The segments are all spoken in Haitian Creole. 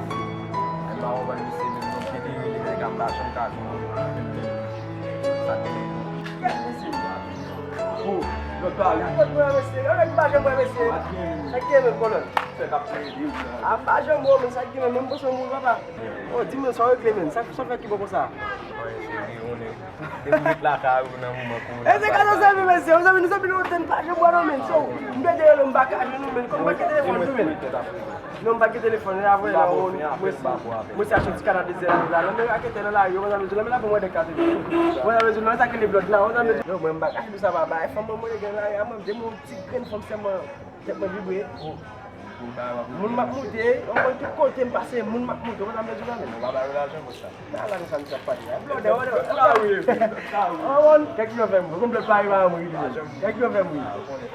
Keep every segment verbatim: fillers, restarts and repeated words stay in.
Mwen pa konprann misye menm non, kite rele nèg la, m pa janm ka jwenn li. Sa k gen? Pou lòt pale. Nèg pa janm wè mesye. Sa k gen menm, kolonn? Fè k ap plede. A, m pa janm wè w, men sa k gen menm, m panse w mouri, papa. Oh, di mwen sa w regle, menm. Sa, sa w fè ki bon konsa? Mwen se dewonnen. Depi w met lakay ou nan moman kowona. E se ka nan sèvi mesye, ou zanmi nou zanmi nou antann pa janm wè non men, so, m pede rele w, m pa ka jwenn ou men, kòm m pa gen telefòn tou men. Non, m pa gen telefòn, la vre la, mwen se achte yon ti kanal de zèl la, nan men raketè nan lari yo, mwen zanmi nou, nan men la pou mwen de kate. Mwen zanmi nou, nan sa ki le blòd la, mwen zanmi nou, mwen m pa ka jwenn sa pa bay, fanm mwen mwen gen lari a mwen, m te mwen ti grenn fanm sèlman. Tèt mwen vibre. Moun m ap moute, yon mwen tout kote m pase, moun m ap moute, ou konn sa m vle di w la menm? Ou pa ba yo lajan pou sa. Nan la nou sa misye ap pale la. Blòdè, blòdè, blòdè. Kèk yo fè m, ou konn blòd pa rive a mwen, kèk yo fè m ri.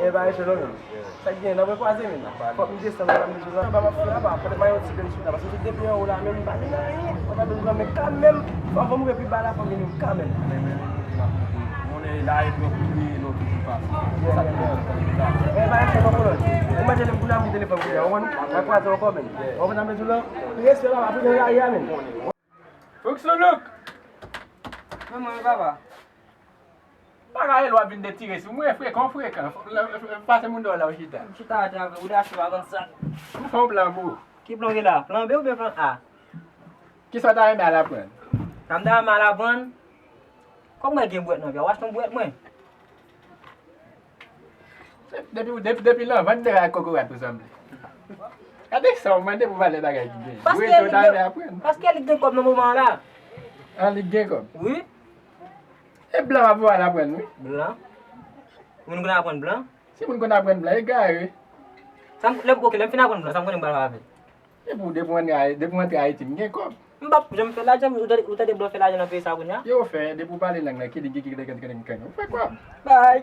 E ba echè non menm. Sa k gen, n ap rekwaze menm. Fòk m desann la, m di w la, ba m ap fè la, ba, fòk m yon ti grenn sou la, paske tout depi anwo la, menm m pa vin anyen. Ou pa bezwen men kanmenm, fò m rive pi ba la, fò m vini kanmenm. Mounen la e dlo pou li, e dlo toujou pase. Sa k gen. E pa enchè non kolòn. Ou mande lè m pou la m ki telefòn pou li a, ou konn? Nan kwaze ankò menm. Ou konn sa m vle di w la? Respè papa, pou gen lari a menm. Fouk sou louk. Men mwen papa. Bagay lwa vin detire sou mwen frekan frekan. Pase moun dò la ou chita. M chita atè avè ou dache pa konn sa. M fè yon plan pou ou. Ki plan w gen la? Plan B oubyen plan A? Kisa w ta renmen al aprann? Sa m ta renmen al aprann? Kòm mwen gen bwèt nan vya, w achte yon bwèt mwen. Depi, depi, depi lanvan te ak kokorat ou sanble. Gade sa w mande pou valè bagay ki gen. Paske li gen, paske li gen kòb nan moman an la. An li gen kòb? Wi. E blan ap voye al aprann wi. Blan? Moun konn aprann blan? Si moun konn aprann blan, egare. Sa m, lè, ok, lè m fin aprann blan, sa m konnen m pral fè avè l? Epi w depi w antre Ay-, depi w antre Ayiti, m gen kòb. M p ap janm fè lajan, ou tande, ou tande blan fè lajan nan peyi sa kounye a? Yo fè, depi w pale lang nan, kidi kiki kede kede kede kede, ou fè kòb. Bay.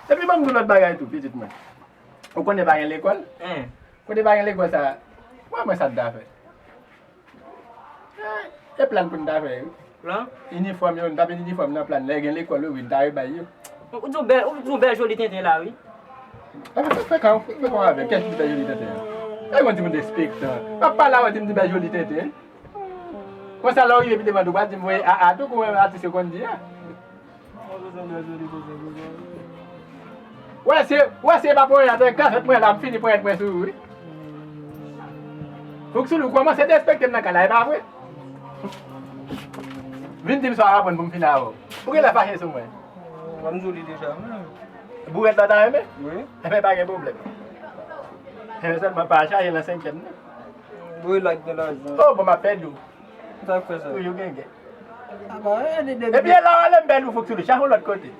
Epi ban m di w lòt bagay tou, pitit mwen. Ou konnen pa gen lekòl? Hein. Kote pa gen lekòl sa, mwen, mwen sa t da fè. E plan pou n ta fè yo. Plan? Inifòm yo, n t ap met inifòm nan plan. Lè gen lekòl yo, wi, n ta rebay yo. Ou di w bèl, ou di w bèl joli tenten la, wi. Epi fè, fè kan, fè kan avè kèk ti bèl joli tenten an. E yon timoun despektan. M ap pale avè w, di m di bèl joli tenten. Konsa lè w rive pi devan tou, w pral di m voye a a tou kou menm atis yo konn di a. Wè se, wè se pa ponyèt atè kazèt mwen la, m fini ponyèt mwen sou ou wi. Fouk sou li, ou kòmanse derespekte m nan kay la, e pa vre? Vin di m sa w aprann pou m fini avè w. Ou genlè fache sou mwen. Ban m di w li deja menm. Bourèt la w ta renmen? Wi. Enben pa gen pwoblèm. Enben sèlman pa chaje nan senkyèm nan. Wi, la gen lajan. Oh, bon, m ap pèdi w. Sa k fè sa? Toujou gen gen. Apa, e de, de, epi e la w ale m bèl ou fouk sou li, chache yon lòt kote.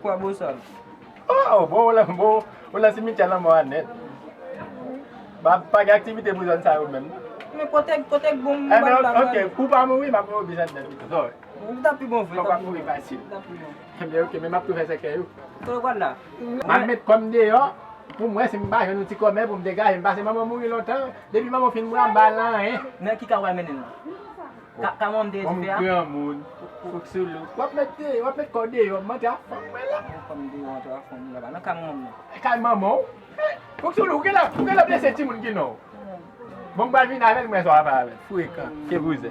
Kwa bosal. Oh, bon, ou lan, bon, ou lan simityè lanmò a nèt. Pa, pa gen aktivite pou zòn sa yo menm. Men kote, kote k bon m ba l la. Ok, pou w pa mouri, m ap voye w bizèt nèt pito. Li t ap pi bon vre, li t ap pi bon. Fòk w ap mouri fasil. Li t ap pi bon. Ebyen, ok, men m ap tou fè sèkèy ou. Kote w pral la? M ap met kò m deyò, pou m wè si m pa jwenn yon ti kòmè pou m degaje m, paske manman mouri lontan, depi manman fin mouri, m pa al nan anyen. Men ki ka w pral mennen l la? Ka, ka manman m te di fè a? Kòm granmoun, fouk sou lou. W ap met deyò, w ap met kò deyò, m antre ak fanm mwen la. Kòm deyò, antre ak fanm mwen la, nan kay manman m nan. Kay manman w? Fouk sou lou, ou genlè, ou genlè blese timoun ki non w. Bon, m pral vin avè l, mwen sa w ap avè l. Frekan, ke bouzè.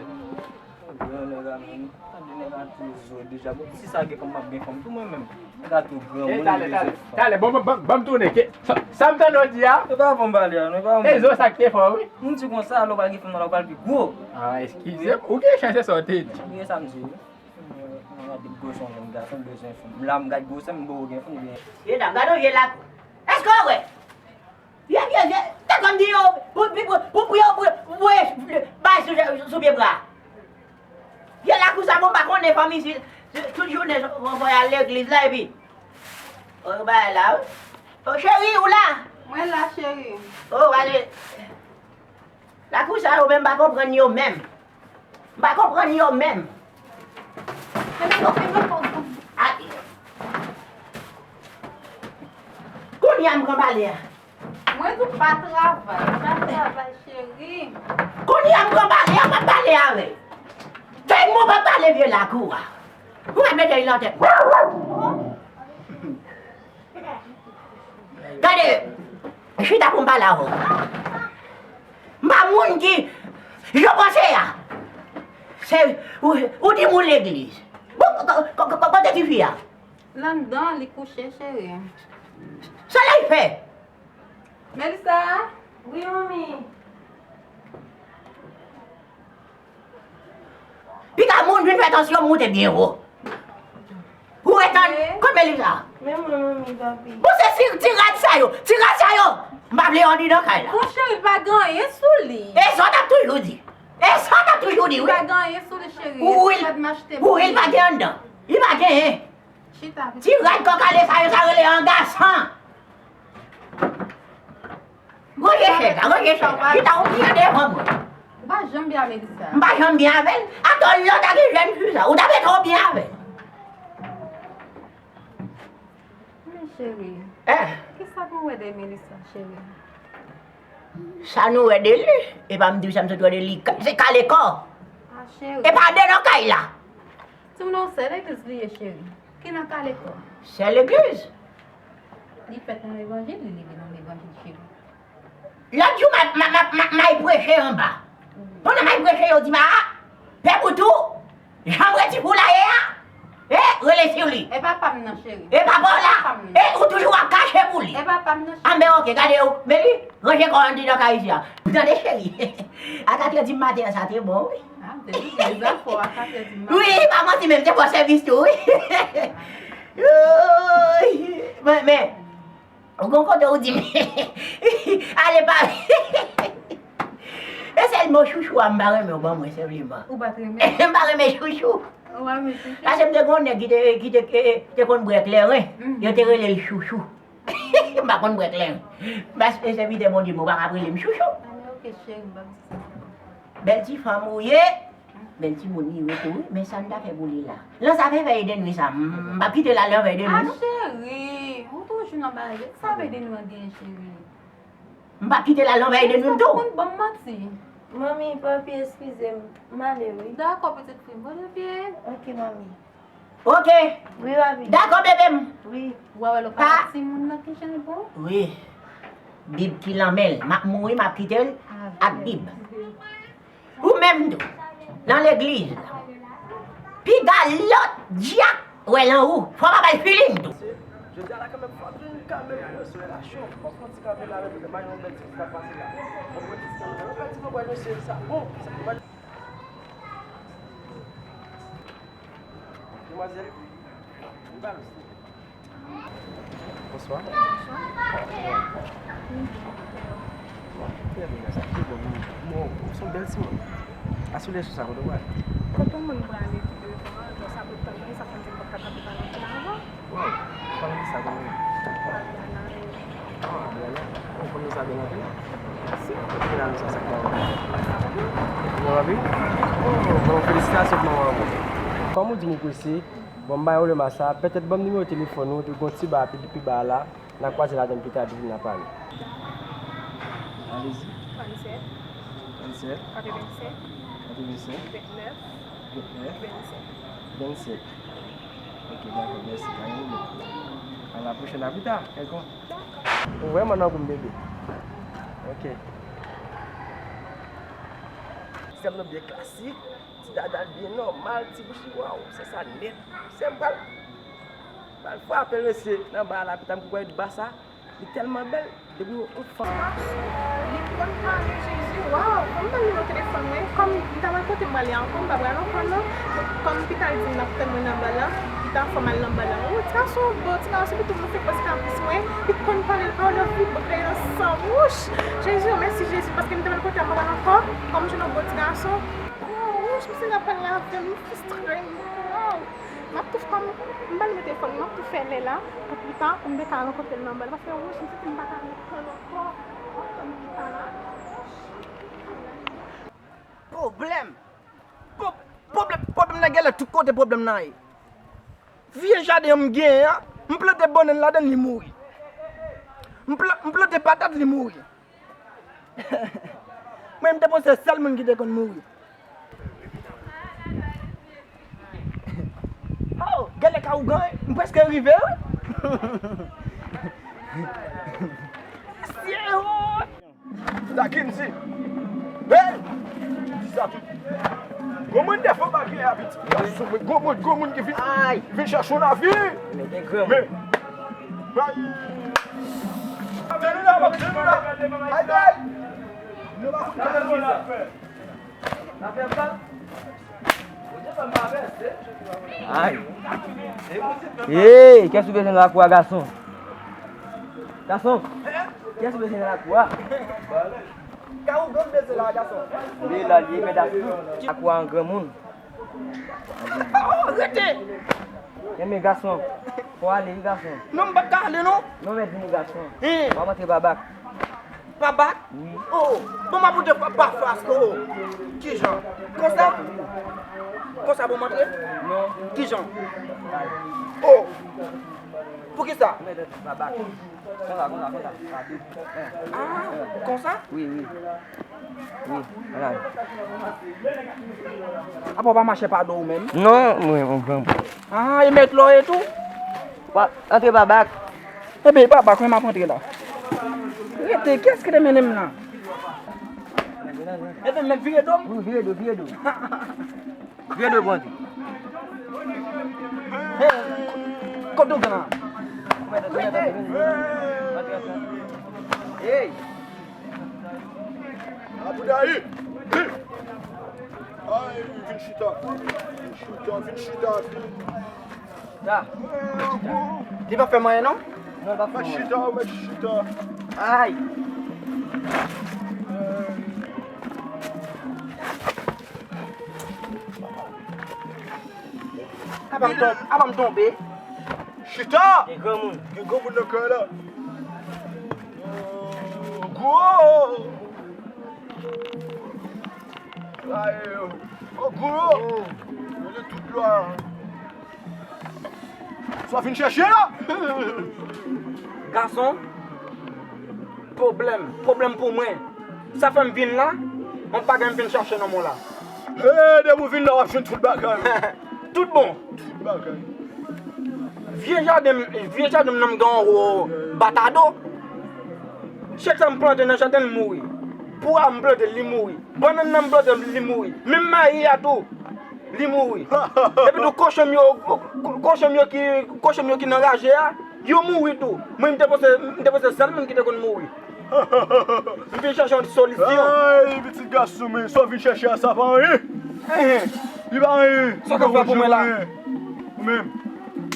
Gran nèg la menm. Tande nèg la tou zo deja. Bon, si sa gen fanm, m ap gen fanm tou mwen menm. Nèg la tou gran, e, moun talè, li bezwen fanm. Talè, bon, bon, bon, bon, m tounen. Ke, sa, sa m tande w di a? E pa bon pale a, non, e pa bon. E zo sa k te fè w, wi. M di konsa, lè w pral gen fanm nan, lè w pral pi gwo. Ah, eskize m. Ou gen chans, se sa w te di. Wi, e sa m di, wi. Mwen gade gwo son jèn gason bezwen fanm. La, m gade gwo sè m, gwo gen fanm, gen. Medam, gade yon vye lakou. Èske w wè? Vye, vye, vye, te konn di yo, pou, pou, pou, pou, pou yo, pou, pou, bay sou, sou pye bra. Vye lakou sa, bon, pa konnen fanmi si, si, tout jounen, fò, fò y al legliz la, epi, o, bagay la, wi. O, cheri, ou la? Mwen la, cheri. O, ale. Lakou sa yo menm, m pa konprann yo menm. M pa konprann yo menm. Men yo fè yo konprann. A, kounye a m pran bale a. Mwen di w pa travay, pa travay, cheri. Kounye a m pran bale a, m ap pale avè l. Fèy mwen pa pale vye lakou a. Ou mèt mete l nan tèt. Gade, chita pou m pale avè w. M pa Ki jan w panse a? Se ou, ou di moun legliz. Bon, ko- ko- ko- kote tifi a? L anndan, li kouche, cheri. Sa l al fè? Melissa? Wi, manmi. Piga moun vin fè tansyon m moute byen wo. Ou ret tann, kote Melissa? Men mwen, manmi, papi. Bon, se ti, ti rad sa yo, ti rad sa yo. M pa vle yo andidan kay la. Bon, cheri, l pa gen anyen sou li. E sa w t ap toujou di. E sa w t ap toujou di, wi. Li pa gen anyen sou li, cheri. Ou wi, ou wi, l pa gen anndan. Li pa genyen. Chita, pitit. Ti rad kòkale sa yo, sa rele angasan. Ranje chèz la, ranje chèz la. Chita, ou byen devan mwen. Ou pa janm byen avè Melissa. M pa janm byen avè l. Atò, lè w ta gen jèn fi sa, ou ta mete w byen avè l. Men cheri, eh, kisa nou wè de Melissa, cheri? Sa nou wè de li? E pa m di w sa m sot wè de li. Ka- Se kale kò. Ah, cheri. E pa de nan kay la. Timoun nan se legliz li ye, cheri. Ki nan kale kò. Se legliz. Li fèt nan levanjil, li leve nan levanjil, cheri. Lòt jou, m ap, m ap, m ap, m ap, m ap preche anba. Pandan m ap preche, yo di m, "A, pè Boutou, jan m wè ti pou la ye a, e, rele sou li." E papa m nan, cheri. E papa w la, e, ou toujou ap kache pou li. E papa m nan, cheri. Anben, oke, gade, o, men li, ranje kò w andidan kay isi a. Tande, cheri. A katrè di maten an, sa te bon, wi. A, m te di, gen zafè a katrè di maten. Wi, pa manti, men m te fè w sèvis tou, wi. Wi, men, men, ou gon kote ou di m, ale pa. E sèl mo chouchou a m pa renmen w ban mwen senpleman. Ou pa t renmen? M pa renmen chouchou. Ou pa renmen chouchou? Paske m te gon nèg ki te, ki te, ki te konn bwè kleren. Mhm. Yo te rele l chouchou. M pa konn bwè kleren. Paske sèvitè Bondye m, ou pa ka rele m chouchou. Anben, oke, cheri, m p ap di sa. Bèl ti fanm ou ye. Bèl timoun li ye tou, wi, men sa n ta fè pou li la. Lan sa fè fè ede nwi sa, m p ap kite l ale anvè ede nwi, non. A, cheri, ou toujou nan bagay yo. Sa fè ede nwi an genyen, cheri? M p ap kite l ale anvè ede nwi tou. Ou konn ban m manti. Manmi, papi, eskize m. M ale, wi. Dakò, pitit fi m. Bon, byen. Oke, manmi. Oke. Wi, papi. Dakò, bebe m. Wi. Ou pa wè lè w pale ak timoun nan ki jan l bon? Wi. Bib ki lan men l. M ap mouri, m ap kite l ak Bib. Ou menm tou, nan legliz la, piga lòt dyak wè lan ou, fò w pa bay feeling tou. Jodi a la kanmenm, fò w vin kanmenm yon sou relasyon. Fò w fè yon ti kanpe la, men m pa yon bèl ti sa k pase la. Yon bèl ti sa, yon bèl ti sa, bon, sa k pase. Demwazèl, vin ba nou, silvouplè. Bonswa. Bonswa. Trè byen, mèsi. Ki bon, bon, ou se yon bèl timoun. Asou lè sou sa, kote w prale? Kote yon moun prale ki telefòn an, lè sa pou tann mwen, sa fè m te pòt la kanpe pa nan pye avan. Waw, pa nan sa, kote w ye? Ariana. Ah, Ariana. Ou konn nou sa byen anpil? Si. Ki la nou sa, sa k pa ou? Ou anvi? Oh, bon, felisitasyon pou manman ou. Kòm ou di m ou prese, bon, m ba ou le masa, petèt ban m nimewo telefòn ou, epi gon ti ba pi, pi ba la, n a kwaze ladan l pita, epi n a pale. Alezi. Tranntsèt. Tranntsèt. Katrevennsèt. Katrevennsèt. Vennèf. Vennèf. Vennsèt. Vennsèt. Ok, dakò, mèsi, pa gen pwoblèm. A la pwochèn, a pita, kèlkon. Ou vrèman nan gou m, bebe. Ok. Sèm nan byen klasik, ti dada l byen nòmal, ti bouch li, waw, se sa nèt. Sèm pral, pral frape l, mesye, nan ba a la, pita m kwè ba sa. Li tèlman bèl, depi yon fanm. Li konn pale, Jezi, waw, fò m ba l nimewo telefòn mwen, kòm m ta wè kote m prale ankò, m pa pral ankò non. Kòm pita l di m l ap tann mwen nan ba la, pita fò m al nan ba la. O, ti gason bo, ti gason, se pou tout moun fè pòz kapris mwen, li konn pale, l pawòl yo vibre nan san m, wouch, Jezi, o mèsi Jezi, paske m te wè l kote a m pa pral ankò, kòm m jwenn yon bo ti gason. O, wouch, misye la pale avè m, li fristre m, waw. M ap tou, kòm m ba l nimewo telefòn mwen, m ap tou fè lè la, pou pita, pou m te ka rankontre l nan ba la, paske wouch, m santi m pa ka ret tann ankò, m ap tann pita la. Pwoblèm! Pwo-, pwoblèm, pwoblèm nan genlè tout kote pwoblèm nan ye. Vye jaden an m genyen an, m plante bannann ladan l, li mouri. M pla-, m plante patat, li mouri. Mwen, m te panse sèl moun ki te konn mouri. Oh, gade ka ougan, m prèske rive, wi. Mesye, oh! Sa Kimchi. Gwo moun defo pa gen apeti. Gason, men gwo moun, gwo moun ki vin, vin chèche yon lavi. Men gen granmoun. Men, ay. Tande la, tande la. Ay, ay. Nou pa fout kalme. Ay. Hey, kiyès ou bezwen nan lakou a, gason? Gason, kiyès ou bezwen nan lakou a? Ka ou grann bezwen la, gason? Li la, li mèt ap lakou a an granmoun. Oh, rete! Enben, gason, fò ale, wi, gason. Non, m p ap ka ale, non. Non, men vini, gason. Hen. W ap antre pa bak. Pa bak? Wi. Oh, bon, m ap montre pa, pa fas, oh. Kijan? Konsa? Konsa, bon, m antre? Non. Kijan? Oh. Poukisa? Mèt antre pa bak. Konsa, konsa, konsa. Ah, konsa? Wi, wi. Wi, ann ale. Apa w pa mache pa do ou menm? Non, mwen, mwen pran. Ah, e mèt la w ye tou? Wa, antre pa bak. Enben, pa bak, mwen m ap antre la. Rete, kiyès ki te mennen m la? Enben, mèt vire do m? Wi, vire do, vire do. Vire do pou antre. Hey, kote w gen la? Hey! Aboudayi! Ay, vin chita. Vin chita, vin chita, vin. Sa. Li pa fè m anyen, non? Non, pa fè m anyen. Mèt chita, mèt chita. Ay! Apa m ton-, apa m tonbe? Chita! Gen granmoun. Gen granmoun nan kay la. Gwo! Ay, oh, gwo! Mwen tout lwa. Sa w vin chèche la? Gason, pwoblèm, pwoblèm pou mwen. Sa fè m vin la, yon bagay m vin chache nan mwen la. Hey, depi w vin la, w ap jwenn tout bagay. Tout bon. Tout bagay. Vye jaden m, vye jaden m nan m gen yon batado. Chak sa m plante nan jaden l mouri. Pwa m plante li mouri. Bannann nan m plante li mouri. Menm mayi a tou. Li mouri. Epi tou kochon m yo, ko-, kochon m yo ki, kochon m yo ki nan raje a, yo mouri tou. Mwen m te panse, m te panse sèl moun ki te konn mouri. M vin chache yon solisyon. Ay, pitit gason, men sa w vin chache a, sa pa anyen. Li pa anyen. Sa w ka fè pou mwen la? Ou menm.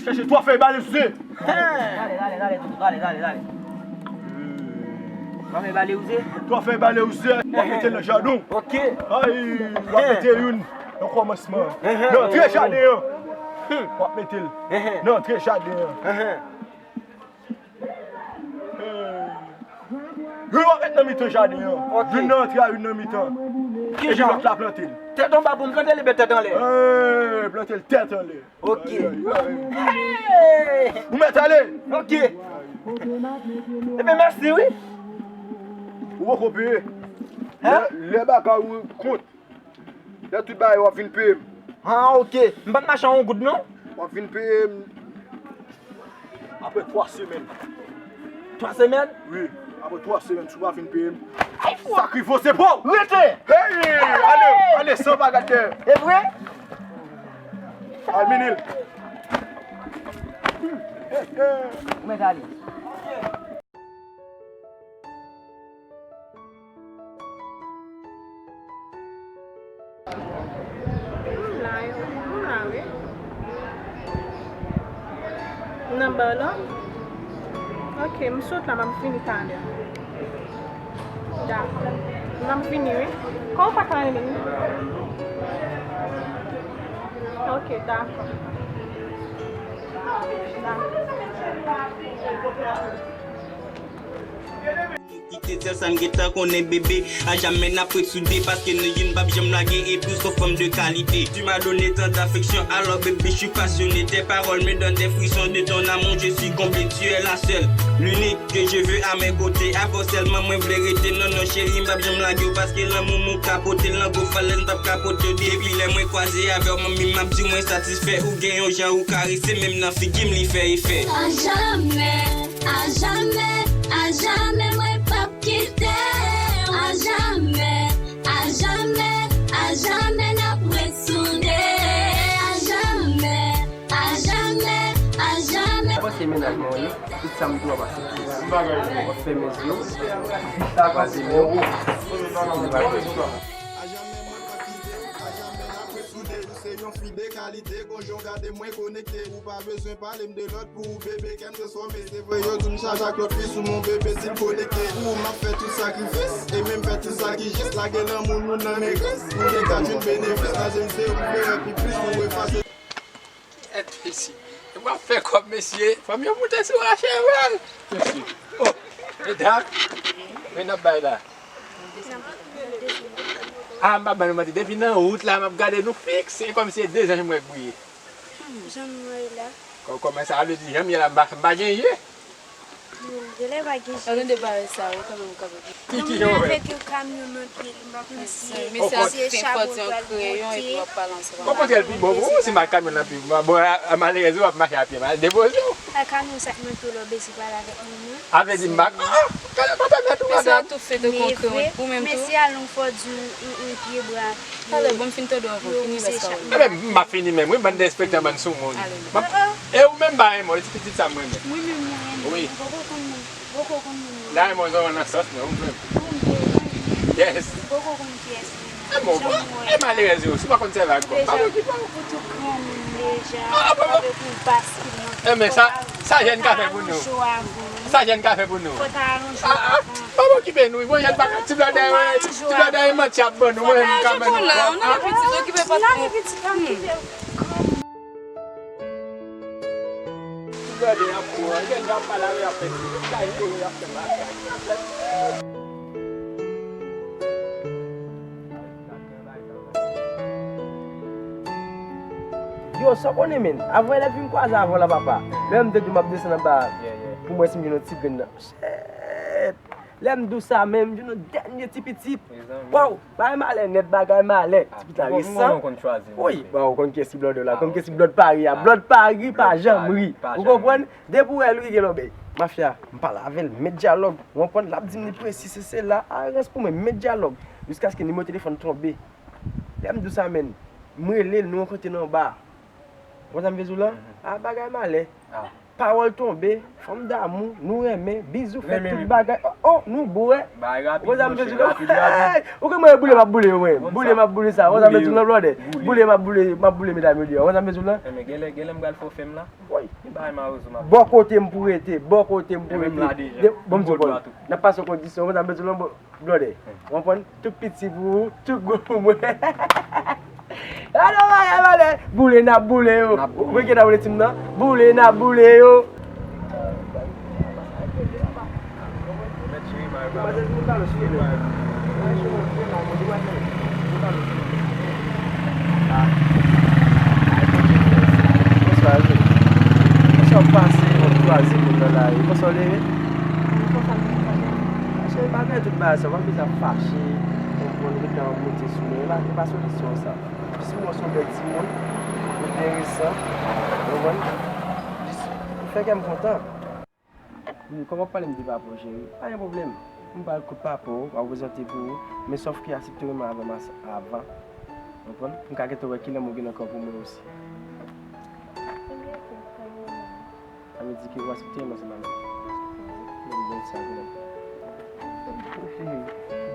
Chache twa fèy bale sou. Dale, dale, dale, Toto, dale, dale, dale. Twa fèy bale wouze. Twa fèy bale wouze, w ap mete l nan jaden w. Ok. Ay, w ap mete youn nan kòmansman. Nan antre jaden an. W ap mete l nan antre jaden an. Youn w ap met nan mitan jaden an. Ok. Youn nan antre a, youn nan mitan. Epi lòt la plante l. Tèt anba pou m plante l, oubyen tèt anlè? Eh, plante l tèt anlè. Ok. Ou mèt ale. Ok. Ebyen, mèsi, wi. Ou poko peye. Lè, lè bagay ou kont, lè tout bagay, w ap vin peye m. Ah, ok. M pa t mache a yon goud, non? W ap vin peye m apre twa semèn. Twa semèn? Wi, apre twa semèn, si w pa vin peye m, sakrivo se pa w! Rete! Hey! Ale, ale, san bagay dèyè. E vre? Al, mennen l. Ou mèt ale. M la, m la, wi. Nan ba la? Ok, m sot la, m ap vini talè. Dakò. M ap vini, wi. Kòman w pa ka vini? Ok, dakò. Dakò. Kite sèl sa n gentan konnen, bebe. Ajamè n ap ret soude, paske nou youn p ap janm lage, epi w se yon fanm de kalite. Tu m'as donné tant d'affection, alors bébé, je suis passionné. Tes paroles me donnent des frissons, de ton amour, je suis comblé. Tu es la seule, l'unique que je veux à mes côtés. Avè w sèlman mwen vle rete. Non, non, cheri, m p ap janm lage w, paske lanmou m ou ka pote, lango falèz m p ap ka pote w. Depi lè mwen kwaze avè w, manmi, m ap di mwen satisfè. Ou gen yon jan ou karese, menm nan figi m, li fè efè. Ajamè. Ajamè, ajamè mwen p ap kite w. Ajamè, ajamè, Sa m tou ap aksepte. W ap fèmen zye w, kwaze men w, epi nou va fè. A jamè mwen pa kite w, a jamè n ap ret soude. Ou se yon fi de kalite, gon jan w gade mwen konekte. Ou pa bezwen pale m de lòt pou ou, bebe, kè m transfòme. Se vre, yo di m chaje ak lòt fi sou mwen, bebe, si l konekte. Pou ou, m ap fè tout sakrifis, e menm fè tout sa ki jis. Lage lanmou nou nan men Kris. Ou te ka jwenn benefis, nan je m se ou m vle wè pi plis, nou efase. Kèt mesye. E w ap fè kòb mesye. Fanm yo moute sou rache vre. Mesye. Oh, medam. Men n ap bay la. Ah, m pa ban nou manti. Depi nan wout la, m ap gade nou fiks. Se kòmsi se de zanj mwen k briye. Jan m wè la. Kò-, kòman sa vle di jan m ye la, m pa, m pa gen je? Genlè pa gen je. Tande bagay sa yo kanmenm, kanmenm. Ki, ki jan w wè? Mwen avèk yon kamyon nan pye li, m pa konn si se chapo l pral monte. Okontrè, l pi bon pou ou si m ak kamyon nan pye. Bon, a, a, malerèz ou ap mache a pye, m al depoze w. A, kamyon sa k monte w la, w bezwen pale avèk moun nan. A vle di m pa, ah, ah, gade, pa pèmèt ou, madanm. Mesye a tou fè de konkre pou mwen tou. Mesye a long fò di yon, yon, yon pye bra. Talè, bon, m fin tande w avan, fini rès kawòl. Enben, m ap fini menm, wi, bann derespektan, bann soumoun. E ou menm, pa renmen w, e ti pitit sa m renmen. Mwen menm, mwen renmen. Wi. M poko konn moun, poko konn moun. La, renmen w, zòrèy nan sòs, men, ou menm. Yes. M poko konn kiyès li. E bon, e malerèz yo, si w pa konn sèvi ak kò, pa okipe w. Pou tout granmoun deja, avèk yon baskil nan tout kò a. Sa jèn ka fè pou nou? Sa jèn ka fè pou nou? Fò ta alonje w avan. Pa okipe nou, bon, jèn pa ka, ti blòdè, ti blòdè, e manti ap ban nou, mwen menm m ka ban nou. Ou nan pitit, okipe pa twò. Ti blòdè ap pran, jèn jan ap pale avè y ap fè ti, sa jere y ap fè bagay. Yo, sa w konnen, menn? Avan elèv vin kwaze avè w la, papa. Lè m te di w m ap desann anba a, pou m wè si m jwenn yon ti grenn nan. Shit! Lè m di w sa, menn, m jwenn yon dènye ti pitit. Waw! Bagay malè nèt, bagay malè. Ti pitit la resan. Wi, bon, ou konn kiyès ki blòdè w la, konn kiyès ki blòd Pari a. Blòd Pari pa janm ri. Ou konprann? Depi w wè l ri, gen lòbèy. Mafya, m pale avè l, met dyalòg. Ou konprann? L ap di m li presi, se, se la, a rans pou mwen, met dyalòg. Jiskaske nimewo telefòn tonbe. Lè m di w sa, menn, m rele l, nou rankontre nan yon ba. Ou konn sa m vle di w lan? A, bagay malè. Pawòl tonbe, fanm damou, nou renmen, bizou, fè tout bagay. Oh, oh, nou bwè. Ou konn sa m vle di w lan? Ou konn mwen boule m ap boule yo, mwen. Boule m ap boule sa. Ou konn sa m vle di w lan, blòdè? Boule m ap boule, m ap boule medam yo deyò. Ou konn sa m vle di w lan? Enben, genlè, genlè m pral fè w fè m la. Wi. Bò kote m pou rete, bò kote m pou rete. Bon, m di w, n ap pase yon kondisyon, ou konn sa m vle di w lan, blòdè. Ou konprann? Tout piti pou ou, tout gwo pou mwen. Gade yon bagay malè. Boule n ap boule yo. Ou wè ki ta boule tim nan? Boule n ap boule yo. Kòman w pase yon twazyèm moun nan lari? Kòman w leve? Mache pa gen tout bagay sa, w pa bezwen ap fache, konprann, ret nan moute sou mwen. E pa, e pa solisyon sa. Jis mwen se yon bèl timoun, enteresan, ou konprann? Jis fè kè m kontan. Wi, kòman w ap pale m de papa w, cheri? Pa gen pwoblèm. M pral kot papa w, m ap prezante pou ou, men sòf ke aksepte renmen avè m as-, avan. Ou konprann? M ka gentan wè kilè m ou gen nan kò pou mwen osi. Sa vle di ke w aksepte renmen ansanm avè m. Bon, bon, sa, bon. Cheri, m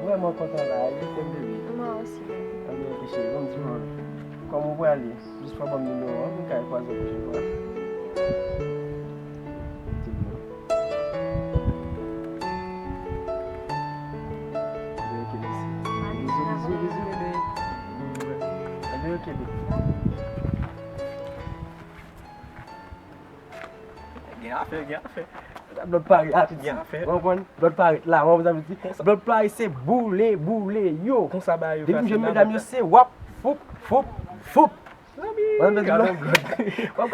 vrèman kontan la, je t'aime, baby. Mwen osi, baby. Anben, ok, cheri, bon, di mwen, kòman w prale? Jis fò ban m nimewo an, pou m ka kwaze w pwochèn fwa. Di m non. Anben, ok, mèsi. Bizou, bizou, bizou, bebe. Anben, ok, bebe. Gen afè, gen afè. Blòd Pari, a, tout. Gen afè. Ou konprann? Blòd Pari, la, ou konprann sa m di? Blòd Pari se boule, boule, yo. Konsa bagay yo fasil. Depi m jwenn medam yo, se wap, foup, foup, foup. Ou konprann sa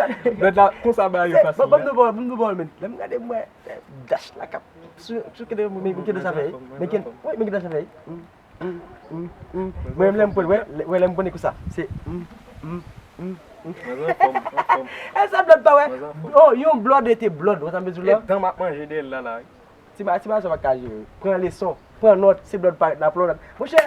m di? Blòd la, konsa bagay yo fasil. Ban m di w pawòl, ban m di w pawòl, men. Lè m gade m wè, eh, dash la k ap sou, sou kede, men kede sa fè, men kede, wi, men kede sa fè. Mm, mm, mm. Mwen menm lè m pran, wè, lè, wè lè m pran konsa. Se, mm, mm, mm, mm. Mwen anfòm, anfòm. E sa blòd pa wè. Oh, yon blòd rete blòd, ou konn sa m vle di w la? E tan m ap manje de l la, la, wi. Ti ba, ti ba sa pa ka jere. Pran leson, pran nòt, se blòd parèt la, pran nòt. Monchè,